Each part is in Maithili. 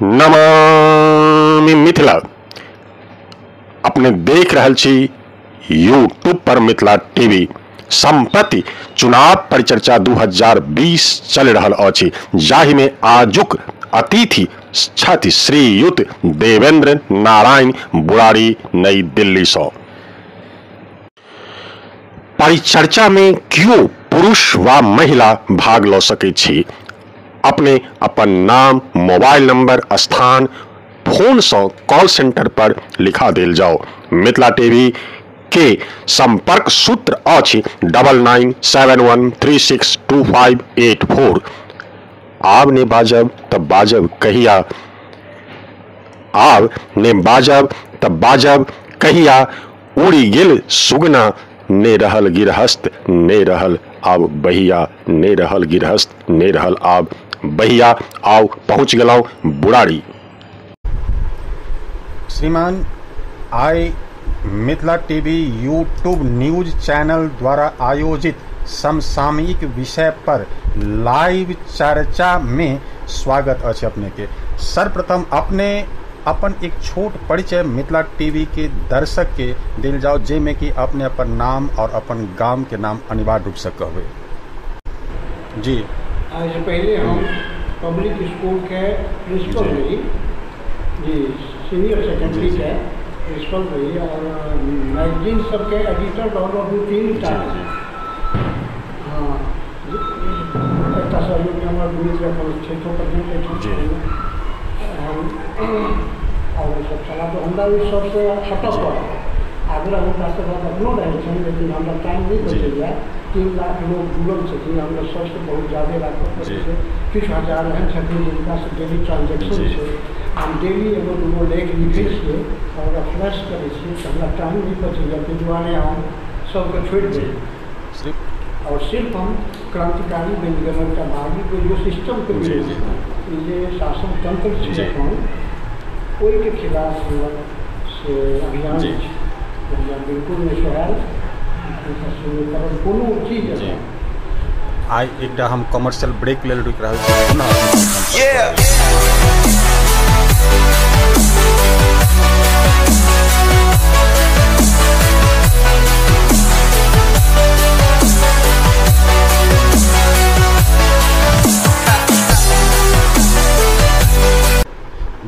नमामि मिथिला। अपने देख रहल छी यूट्यूब पर मिथिला टीवी। सम्प्रति चुनाव परिचर्चा 2020 चल रहल अछि, जाहि में आजुक अतिथि छथि श्रीयुत देवेंद्र नारायण बुराड़ी, नई दिल्ली सँ। परिचर्चा में क्यों पुरुष व महिला भाग ल सकै छी। अपने अपन नाम, मोबाइल नंबर, स्थान फोन सँ कॉल सेंटर पर लिखा देल जाओ। मिथिला टीवी के संपर्क सूत्र अछि 9971362584। आब ने बाजब तब बाजब कहिया, आब ने बाजब तब बाजब कहिया, उड़ी गेल सुगना, ने रहल गिरहस्थ ने रहल आब बहिया, ने रहल गिरहस्थ ने रहल आब बहिया। आउ पहुँच गेलहुँ बुराड़ी। श्रीमान, आइ Mithila TV YouTube news channel द्वारा आयोजित समसामयिक विषय पर लाइव चर्चा में स्वागत अछि अपने के। सर्वप्रथम अपने अपन एक छोट परिचय मिथिला टीवी के दर्शक के दिल जाओ, जाहिमे कि अपने अपन नाम और अपन गाम के नाम अनिवार्य रूप से कहबै। जी, आज से पहले हम पब्लिक स्कूल के प्रिंसिपल रही जी, सीनियर सेकेंडरी के प्रिंसिपल रही और मैगजीन सबके एडिटर रहलहुँ 2-3 टा। हाँ, एकटा सहयोगी हमर मित्र छै और सब चला, तो हमरा ओहि सबसँ हटऽ पड़ल। आग्रह हुनका सभक अपनो रहै छनि, लेकिन हमरा टाइम नहि बचैए। 3 लाख लोग जुड़ल छथिन, हमरा सबसँ बहुत ज़्यादा राखऽ पड़ै छै। किछु हजार एहन छथिन जिनकासँ डेली ट्रांजेक्शन छै। हम डेली एगो दूगो लेख लिखै छियै और ओकरा फ्लैश करै छियै, तऽ हमरा टाइम नहि बचैए, ताहि दुआरे हम सबके छोड़ि देलियै और सिर्फ हम क्रांतिकारी बनि गेलहुँ, एकटा बागी जो सिस्टमके विरुद्ध, ई जे शासन तंत्र छै एखन, ओहिके खिलाफ हमर से अभियान छै। हमरा बिल्कुल नहि सोहायल कोनो चीज। आइ एकटा हम कमर्शियल ब्रेक लेल रुकि रहल छी।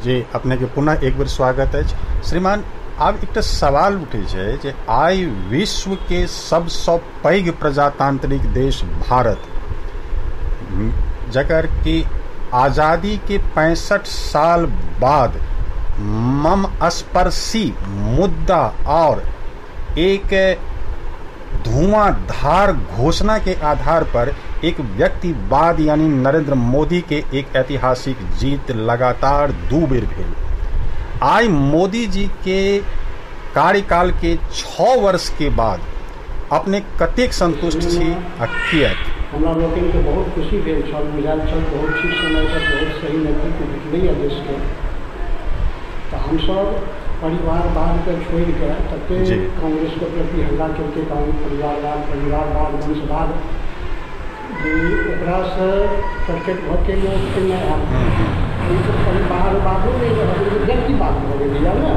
जी, अपने के पुनः एक बेर स्वागत अछि। श्रीमान, आब एकटा सवाल उठै छै जे आइ विश्व के सबसँ पैघ प्रजातांत्रिक देश भारत, जकर कि आज़ादी के 65 साल बाद ममस्पर्शी मुद्दा और एक धुआंधार घोषणा के आधार पर एक व्यक्तिवाद यानी नरेंद्र मोदी के एक ऐतिहासिक जीत लगातार 2 बेर भेल। आइ मोदी जी के कार्यकाल के 6 वर्ष के बाद अपने कतेक संतुष्ट छी आ किएक? हमरा लोकनिके बहुत खुशी भेल छल, बुझायल छल बहुत ठीक समय पर बहुत सही नेतृत्व भेटलैए देशके। तऽ हमसब परिवारवादके छोड़िके ततेक कांग्रेसके प्रति हल्ला केलकै, परिवारवाद परिवारवाद वंशवाद, जे ओकरासँ सर्किट भऽ के लोक एहिमे आयल। परिवारवादो नहि रहल, व्यक्तिवाद भऽ गेलैए ने।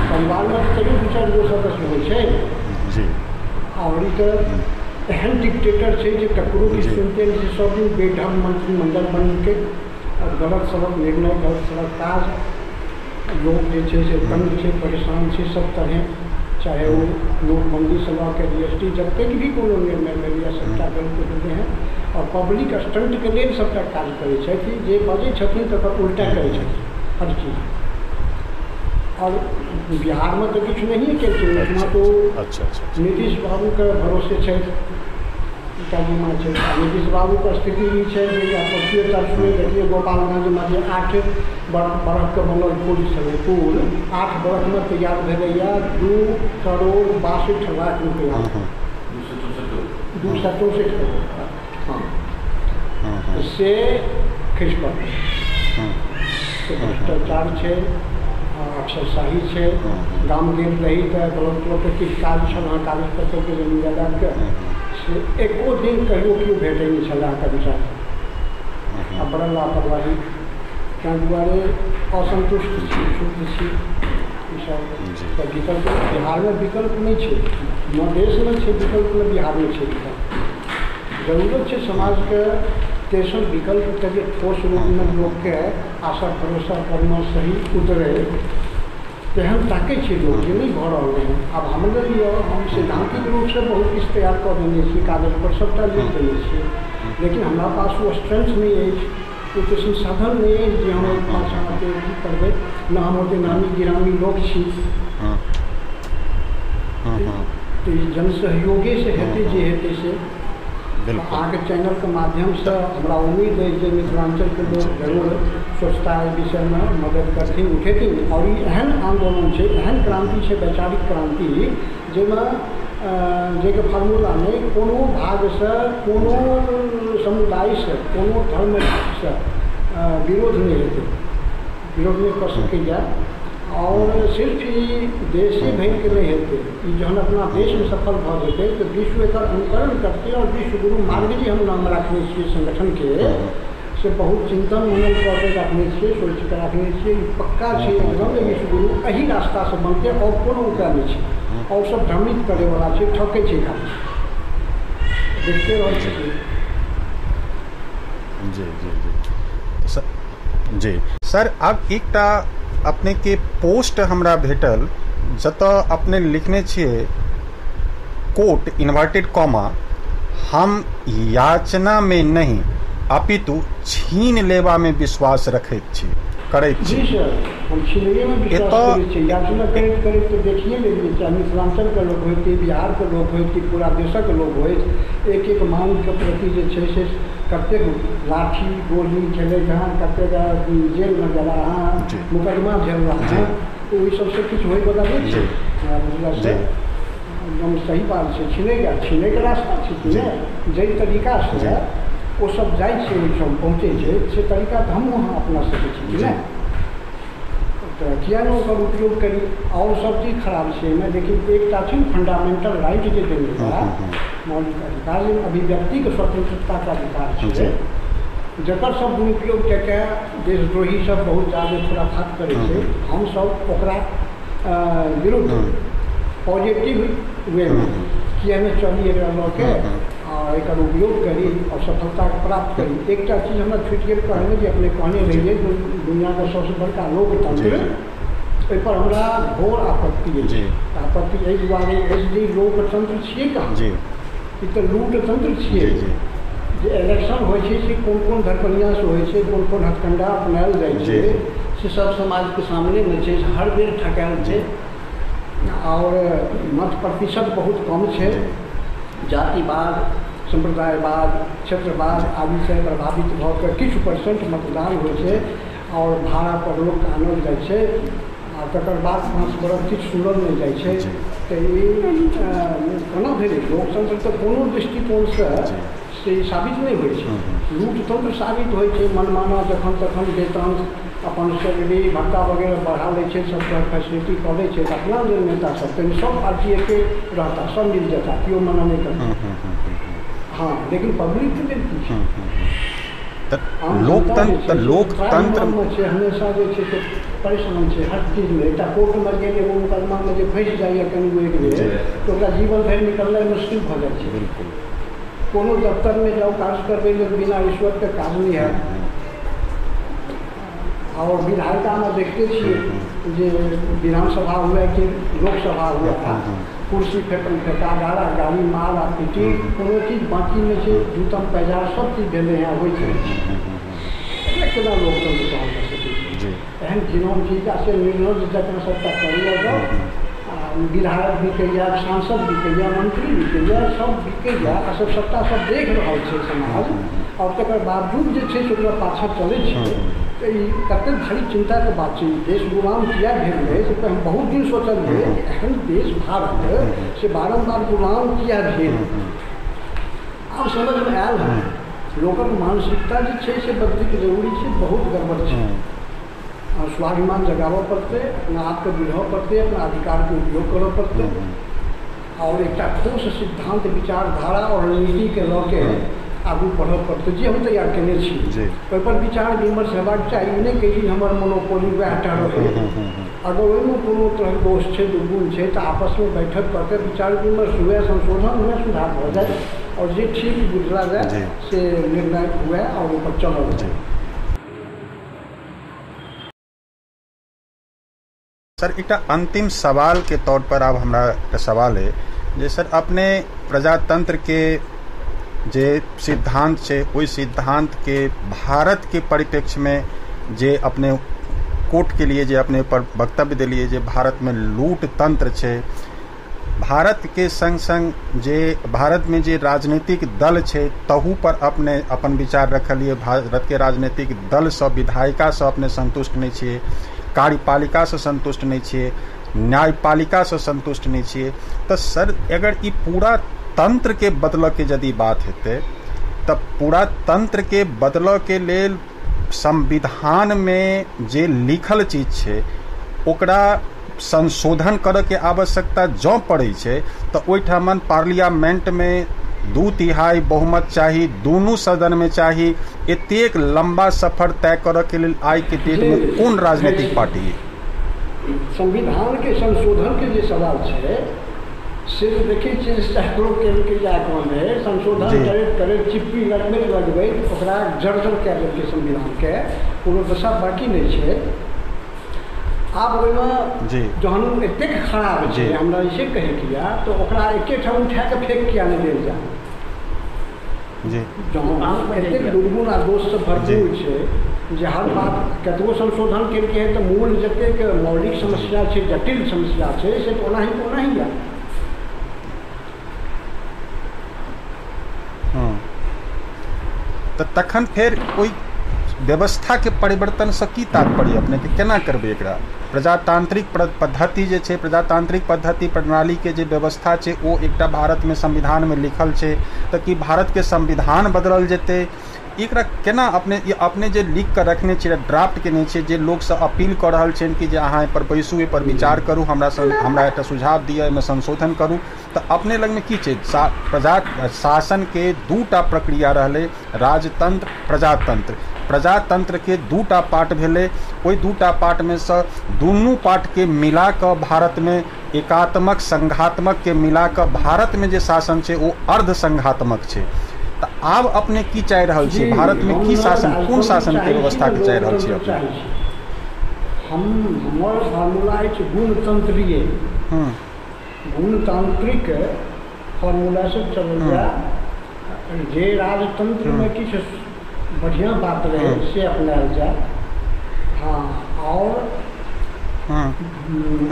परिवारमे तैयो 2-4 गो सदस्य होइ छै जी, और ई तऽ एहन डिक्टेटर छै जे ककरो किछु सुनते नहि छै। सब दिन बेढंग मंत्रिमंडल बनेलकै और गलत सलत निर्णय, गलत सलत काज। लोग जे छै से तंग छै, परेशान छै सब तरहे, चाहे वो नोटबंदी से लऽ के GST जतेक भी कोनो निर्णय भेलैए सबटा गलत भेलै हँ। और पब्लिक स्टंटके लेल सबटा काज करै छथि, जे बजै छथिन तकर उल्टा करै छथिन हर चीज। और बिहारमे तऽ किछु नहिए केलखिन, ओहिठमा तो अच्छा नीतीश बाबूके भरोसे छथि, जिम्मा छै। नीतीश बाबूके स्थिति ई छै जे परसुए तरसुए देखिए गोपालगंजमे जे 8 बरखके बनल पुल छलै, पुल 8 बरखमे तैयार भेलैए 2,62 करोड़ रुपैआ, 264 करोड़। हाँ, से खसि पड़लै। भ्रष्टाचार छै, अफसरशाही छै। गाम गेल रही तऽ ब्लॉक क्लॉकके किछु काज छल हँ, कागज पत्तरके जमीन जायदादके, से एको दिन कहियो केओ भेटै नहि छलै कर्मचारी। आ बड़ा लापरवाही। ताहि दुआरे असन्तुष्ट छी, क्षुब्ध छी। ईसब तऽ विकल्प बिहारमे विकल्प नहि छै, न देशमे छै विकल्प, न बिहारमे छै विकल्प। जरूरत छै समाजके तेसर विकल्पके जे ठोस रूपमे लोकके आशा भरोसा परमे सही उतरे, तेहन ताकै छै लोक, जे नहि भऽ रहलै हँ। आब हमरे लिअ, हम सैद्धान्तिक रूपसँ बहुत किछु तैयार कऽ देने छी, कागजपर सभटा लिख देने छियै, लेकिन हमरा पास ओ स्ट्रेंथ नहि अछि, ओ तऽ संसाधन नहि अछि जे हम ओहि पाछाँ की करबै। न हम ओतेक नामी गिरामी लोक छी, तऽ ई जनसहयोगेसँ हेतै जे हेतै से। अहाँके चैनलके माध्यमसँ हमरा उम्मीद अछि जे मिथिलाञ्चलके लोक जरूर स्वच्छता एहि विषयमे मदद करथिन, उठेथिन। आओर ई एहन आन्दोलन छै, एहन क्रान्ति छै, वैचारिक क्रान्ति, जाहिमे जाहिके फार्मूलामे कोनो भागसँ, कोनो समुदायसँ, कोनो धर्मसँ विरोध नहि हेतै, विरोध नहि कऽ सकैए। आओर सिर्फ ई देशे भरिके नहि हेतै, ई जहन अपना देशमे सफल भऽ जेतै तऽ विश्व एकर अनुकरण करतै। आओर विश्वगुरु मार्ग जे हम नाम राखने छियै संगठनके, से बहुत चिन्तन मनन कऽ के राखने छियै, सोचिके राखने छियै। ई पक्का छै एकदम, विश्वगुरु एहि रास्तासँ बनतै, आओर कोनो उपाय नहि छै। आओर सब भ्रमित करैवला छै, ठकै छै खाली, देखते रहै छियै। जी जी जी सर, जी सर, आब एकटा अपनेके पोस्ट हमरा भेटल जतऽ अपने लिखने छियै, कोट इन्वर्टेड कॉमा, हम याचना में नहीं अपितु छीन लेबा में विश्वास रखैत छी, करैत छी। जी सर, हम छीनैएमे विश्वास करै छी। याचना करैत करैत तऽ देखिए लेलियै, चाहे मिथिलाञ्चलके लोक होय कि बिहारके लोक होय कि पूरा देशक लोक होय, एक एक माँगके प्रति जे छै से कतेक लाठी गोली झेलैत हँ, कतेक जेलमे गेला हँ, मुकदमा झेलला हँ, ओहि सबसँ किछु होइवला नहि छै। हमरा बुझलासँ एकदम सही बात छै। छीनैके छीनैके रास्ता छै कि नहि, जाहि तरीकासँ ओ सब जाइ छै, ओहिठाम पहुँचै छै, से तरीका तऽ हमहूँ अहाँ अपना सकै छी कि नहि? तऽ किए नहि ओकर उपयोग करी? आओर सब चीज खराब छै एहिमे, लेकिन एकटा छै ने फंडामेंटल राइट जे देने बा, मौलिक अधिकार, अभिव्यक्तिके स्वतंत्रताके अधिकार छै, जकर सब दुरुपयोग कए के देशद्रोही सब बहुत ज्यादे खुराफात करै छै। हमसब ओकरा विरुद्ध पॉजिटिव वेमे किए नहि चली, एकरा लऽ के आओर एकर उपयोग करी आओर सफलता प्राप्त करी। एकटा चीज हमरा छुटि गेल कहने, जे अपने कहने रहियै दुनिआँके सबसँ बड़का लोकतंत्र, एहिपर हमरा घोर आपत्ति अछि। आपत्ति एहि दुआरे अछि जे लोकतंत्र छियै कहाँ, ई तऽ लूटतंत्र छियै। जे इलेक्शन होइ छै से कोन कोन धरपनिआसँ होइ छै, कोन कोन हथकंडा अपनायल जाइ छै, से सब समाजके सामनेमे छै। हर बेर ठकायल छै आओर मत प्रतिशत बहुत कम छै। जातिवाद, सम्प्रदायवाद, क्षेत्रवाद आदिसँ प्रभावित भऽ कऽ किछु परसेंट मतदान होइ छै आओर भाड़ापर लोकके आनल जाइ छै, आ तकर बाद 5 बरस किछु सुनल नहि जाइ छै। तऽ ई कोना भेलै? लोकतंत्र तऽ कोनो दृष्टिकोणसँ से साबित नहि होइ छै, लूटतंत्र साबित होइ छै। मनमाना जखन तखन वेतन, अपन सैलरी भत्ता वगैरह बढ़ा लै छै, सब तरहक फैसिलिटी कऽ लै छै। अपना जे नेता सब, ताहिमे सब पार्टी एके रहता, सब मिल जेता, केओ मना नहि करता। हाँ, लेकिन पब्लिकके लेल की छै? लोकतंत्र लोकतंत्र छै हमेशा जे छै से परेशान छै हर चीजमे। एकटा कोर्टमे गेल, एगो मुकदमामे जे फँसि जाइए कनि एक बेर, तऽ ओकरा जीवन भरि निकलनाइ मुश्किल भऽ जाइ छै। बिल्कुल। कोनो दफ्तरमे जाउ काज करबै लेल, बिना रिश्वतके काज नहि हैत। आओर विधायिकामे देखते छियै जे विधानसभा हुए कि लोकसभा हुए, कुर्सी फेकम फेका, गाड़ा गाड़ी, मार आ पीटी, कोनो चीज बाँकी नहि छै। जूतम पैजार सब चीज भेलै हँ, होइत रहै छै। एकरा केना लोकतंत्र कहल जा सकै छै? एहन घिनौन चीज आ से निर्लज जकाँ सबटा करैए जाउ। आ विधायक बिकैए, सांसद बिकैए, मंत्री बिकैए, सब बिकैए, आ सब सबटा सब देख रहल छै समाज, आओर तकर बावजूद जे छै से ओकरा पाछाँ चलै छै। तऽ ई कतेक भारी चिन्ताके बात छै। देश गुलाम किया भेल रहै से हम बहुत दिन सोचलियै, एहन देश भारत से बारम्बार गुलाम किया भेल। आब समझमे आयल हँ, लोकक मानसिकता जे छै से बदलैके जरूरी छै, बहुत गड़बड़ छै। स्वाभिमान जगाबऽ पड़तै, अपना आपके बुझऽ पड़तै, अपना अधिकारके उपयोग करऽ पड़तै, आओर एकटा ठोस सिद्धान्त, विचारधारा आओर नीतिके लऽ के आगू बढ़ऽ पड़तै। जे हम तैयार केने छी ओहिपर विचार विमर्श हेबाक चाही। ई नहि कहै छी हमर मोनोपोली वएह टा रहै, अगर ओहिमे कोनो तरहक दोष छै, दुर्गुण छै, तऽ आपसमे बैठक कऽ के विचार विमर्श हुए, संशोधन हुए, सुधार भऽ जाय आओर जे ठीक बुझला जाय से निर्णय हुए आओर ओहिपर चलल जाय। सर एकटा अंतिम सवाल के तौर पर आब हमरा एकटा सवाल है जे सर अपने प्रजातंत्र के जे सिद्धांत छै ओहि सिद्धांत के भारत के परिप्रेक्ष्य में जे अपने कोर्ट के लिए जे अपने पर वक्तव्य दिलिए जे भारत में लूट तंत्र छै, भारत के संग संग जे भारत में जे राजनीतिक दल छै तहू पर अपने अपन विचार रखलिए। भारत के राजनीतिक दल से विधायिका से अपने संतुष्ट नहीं छियै, कार्यपालिका से संतुष्ट नहीं छियै, न्यायपालिका से संतुष्ट नहीं छियै। तो सर अगर ई पूरा तंत्र के बदलऽ के यदि बात हेतै तऽ पूरा तंत्र के बदलऽ के लेल संविधान में जे लिखल चीज छै ओकरा संशोधन करऽ के आवश्यकता जँ पड़ै छै तऽ ओहिठामन पार्लियामेंट में 2/3 बहुमत चाही, दुनू सदन में चाही। एतेक लंबा सफर तय करऽ के लेल आइ के डेट में कोन राजनीतिक पार्टी है? संविधान के संशोधन के जे सवाल छै से देखै छियै सैकड़ों केलकै जाकमे संशोधन करैत करैत चिप्पी लगबैत लगबैत ओकरा जर्जर कए देलकै संविधानके, कोनो दशा बाँकी नहि छै। आब ओहिमे जहन एतेक खराब छै हमरा ऐसे कहैके यऽ तऽ ओकरा एकेठाम उठा कऽ फेक किया नहि देल जाय? जहन एतेक दुर्गुण आ दोषसँ भरपूर छै जे हर बात कतबो संशोधन केलकै हँ तऽ मूल जतेक मौलिक समस्या छै, जटिल समस्या छै, से तऽ ओनाही ओनाही यऽ। तऽ तखन फेर ओहि व्यवस्था के परिवर्तन से की तात्पर्य अपने के केना करबै एकरा? प्रजातांत्रिक पद्धति जे छै, प्रजातांत्रिक पद्धति प्रणाली के जे व्यवस्था छै ओ एकटा भारत में संविधान में लिखल छै, तऽ की भारत के संविधान बदलल जेतै? एकरा केना अपने अपने जे लिख कऽ रखने छियै, ड्राफ्ट केने छियै, जे लोकसँ अपील कऽ रहल छियनि कि जे अहाँ एहिपर बैसू, एहिपर विचार करू, हमरा एकटा सुझाव दिअ, एहिमे संशोधन करू, तऽ अपने लगमे की छै? प्रजा शासन के दूटा प्रक्रिया रहलै, राजतंत्र, प्रजातंत्र। प्रजातंत्र के दूटा पार्ट भेलै, ओहि दूटा पार्टमे सँ दुनू पार्टके मिला कऽ भारतमे एकात्मक संघात्मक के मिला कऽ भारतमे जे शासन छै ओ अर्ध संघात्मक छै। तऽ आब अपने की चाहि रहल छियै? भारतमे की शासन, कोन शासनके व्यवस्थाके चाहि रहल छियै अपने? हमर फार्मूला अछि गुणतंत्रीय, गुणतांत्रिक फार्मूलासँ चलल जाय। जे राजतंत्रमे किछु बढ़िआँ बात रहै से अपनायल जाय। हाँ, और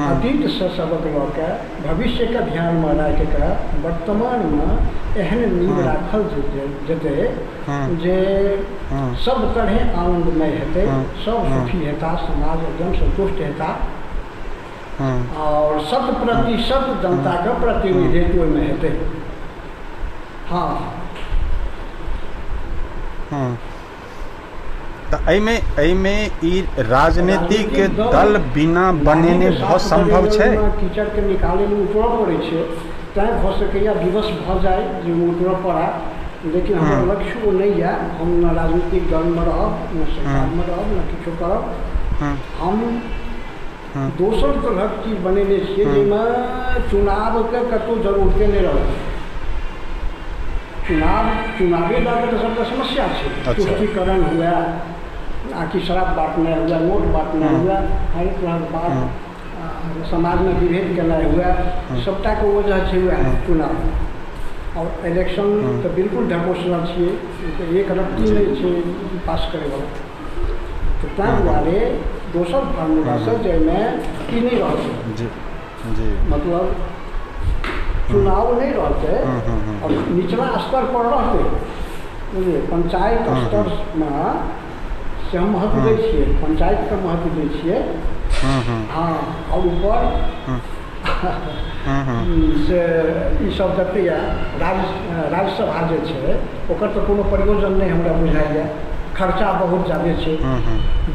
अतीतसँ सबक लऽ कऽ भविष्यके ध्यानमे राखिकऽ वर्तमानमे एहन नींव राखल जेतै जे सब तरहे आनन्दमय हेतै, सब सुखी हेता, समाज एकदम संतुष्ट हेता और 100% जनताके प्रतिनिधित्व ओहिमे हेतै। हाँ, तऽ एहिमे ई राजनीतिक दल बिना बनेने भऽ सम्भव छै? कीचड़के निकालैमे उतरऽ पड़ै छै, तैँ भऽ सकैए विवश भऽ जाय जे उतरऽ पड़य, लेकिन हमर लक्ष्य ओ नहि यऽ। हम न राजनीतिक दलमे रहब, न सरकारमे रहब, न किछो करब। हम दोसर तरहक चीज बनेने छियै जाहिमे चुनावके कतहु जरूरते नहि रहतै। चुनावे लऽ कऽ तऽ सबटा समस्या छै। तुष्टिकरण हुए आ कि शराब बाँटनाइ हुए, नोट बाँटनाइ हुए, हर तरहक बात, समाजमे विभेद केनाइ हुए, सबटाके वजह छै वएह चुनाव। और इलेक्शन तऽ बिल्कुल ढकोसला छियै, एक रत्ती नहि छै पास करैवला। तऽ ताहि दुआरे दोसर फार्मूलासँ जाहिमे ई नहि रहतै, मतलब चुनाव नहि रहतै और निचला स्तर पर रहतै, बुझलियै? पंचायत स्तरमे से हम महत्व दै छियै, पंचायतके महत्व दै छियै। हाँ, और ऊपर से ईसब जते यऽ राज्यसभा जे छै ओकर तऽ कोनो प्रयोजन नहि हमरा बुझाइए, खर्चा बहुत ज्यादे छै।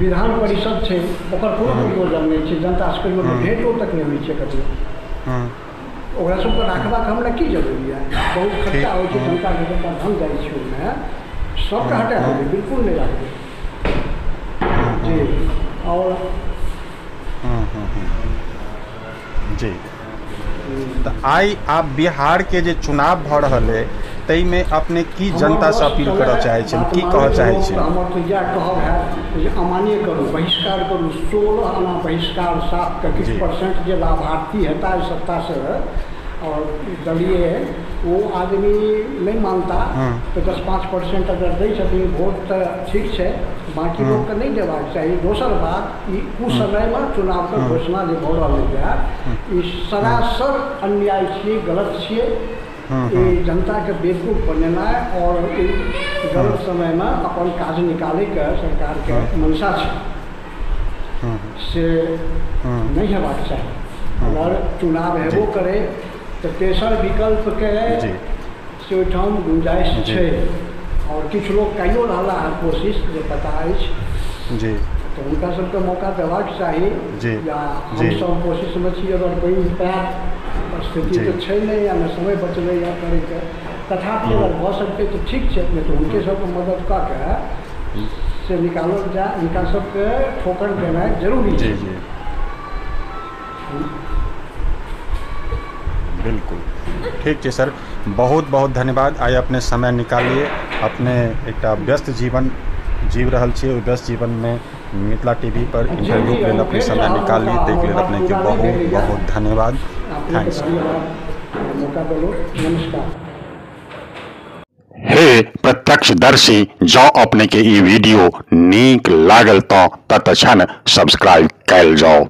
विधान परिषद छै ओकर कोनो प्रयोजन नहि छै, जनतासँ कहियो भेंटो तक नहि होइ छै ककरो। ओकरा सबके राखबाक हमरा की जरूरी है? बहुत खर्चा होइ छै, जनताके जनता धन जाइ छै ओहिमे, सबके हटा देबै, बिल्कुल नहि राखबै जी। और जी तऽ आइ आब बिहार के जे चुनाव भऽ रहल है ताहिमे अपने की जनता से अपील करऽ चाहै छी, की कहऽ चाहै छी? हमर तऽ इएह कहब हैत जे अमान्य करू, बहिष्कार करू, 16 आना बहिष्कार साफ कऽ किछु परसेंट जे लाभार्थी हेता एहि सत्तासँ और दलीय वो आदमी नहि मानता तऽ 10-5% अगर दै छथिन वोट तऽ ठीक छै, बाँकी लोकके नहि देबाक चाही। दोसर बात, ई कुसमयमे चुनावके घोषणा जे भऽ रहल यऽ ई सरासर अन्याय छियै, गलत छियै। ई जनताके बेवकूफ बनेनाइ और ई गलत समयमे अपन काज निकालैके सरकारके मंशा छै, से नहि हेबाक चाही। अगर चुनाव हेबो करे तऽ तेसर विकल्पके से ओहिठाम गुंजाइश छै और किछु लोग कैयो रहला हँ कोशिश, जे पता अछि जी, तऽ हुनका सबके मौका देबाक चाही। या हमसब कोशिशमे छी, अगर बनि पायत, स्थिति तऽ छै नहि या नहि समय बचलैए करैके, तथापि अगर भऽ सकतै तऽ ठीक छै, नहि तऽ हुनके सबके मदद कऽ के से निकालल जाय। हिनका सबके ठोकर देनाइ जरूरी छै। जी बिल्कुल ठीक छै सर, बहुत बहुत धन्यवाद। आइ अपने समय निकालिए, अपने एकटा व्यस्त जीवन जीव रहल छियै, ओहि व्यस्त जीवनमे मिथिला टीवी पर इंटरव्यू के लेल अपने समय निकालिए, ताहिके लेल अपनेके बहुत बहुत धन्यवाद। Thanks. नमस्कार। हे प्रत्यक्षदर्शी, जँ अपने के ई वीडियो नीक लागल तऽ तत्क्षण सब्सक्राइब कयल जाओ।